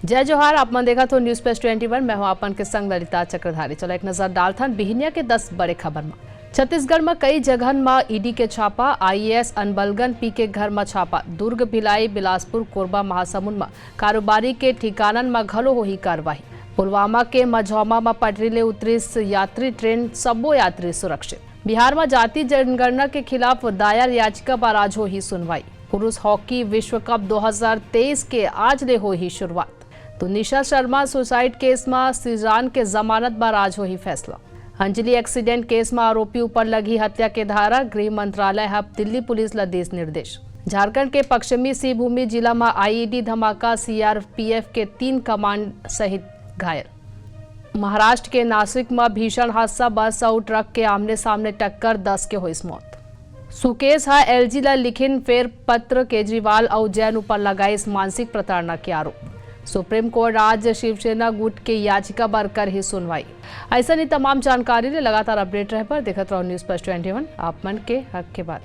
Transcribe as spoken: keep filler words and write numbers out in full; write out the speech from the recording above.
जय जोहार, आप मन देखत हो News Plus twenty one। मैं हूं आप मन के संग ललिता चक्रधारी। चलो एक नजर डालथन बिहनिया के दस बड़े खबर म। छत्तीसगढ़ म कई जगहन म ईडी के छापा, आईएएस अनबलगन पी के घर म छापा, दुर्ग, भिलाई, बिलासपुर, कोरबा, महासमुंद म कारोबारी के ठिकानन म घलो होही कार्रवाई। पुलवामा के मझौमा म पटरी ले उतरिस यात्री ट्रेन, सब्बो यात्री सुरक्षित। बिहार म जाति जनगणना के खिलाफ दायर याचिका बर आज होही सुनवाई। पुरुष हॉकी विश्व कप दो हज़ार तेईस के आज ले होही शुरुआत। तो निशा शर्मा सुसाइड केस म सृजान के जमानत बर आज होही फैसला। अंजलि एक्सीडेंट केस म आरोपी ऊपर लगही हत्या के धारा, गृह मंत्रालय ह दिल्ली पुलिस ल दिस निर्देश। झारखंड के पश्चिमी सिंहभूमि जिला म आईईडी धमाका, सीआरपीएफ के तीन कमांड सहित घायल। महाराष्ट्र के नासिक म भीषण हादसा, बस अउ ट्रक के आमने-सामने टक्कर, दस के होइस मौत। सुकेश ह एलजी ल लिखिन फेर पत्र, केजरीवाल अउ जैन ऊपर लगाइस मानसिक प्रताड़ना के आरोप। सुप्रीम कोर्ट आज शिवसेना गुट के याचिका बर करही सुनवाई। अइसन ही तमाम जानकारी ले लगातार अपडेट रहे बर देखत रहो News Plus twenty one, आप मन के हक के बात।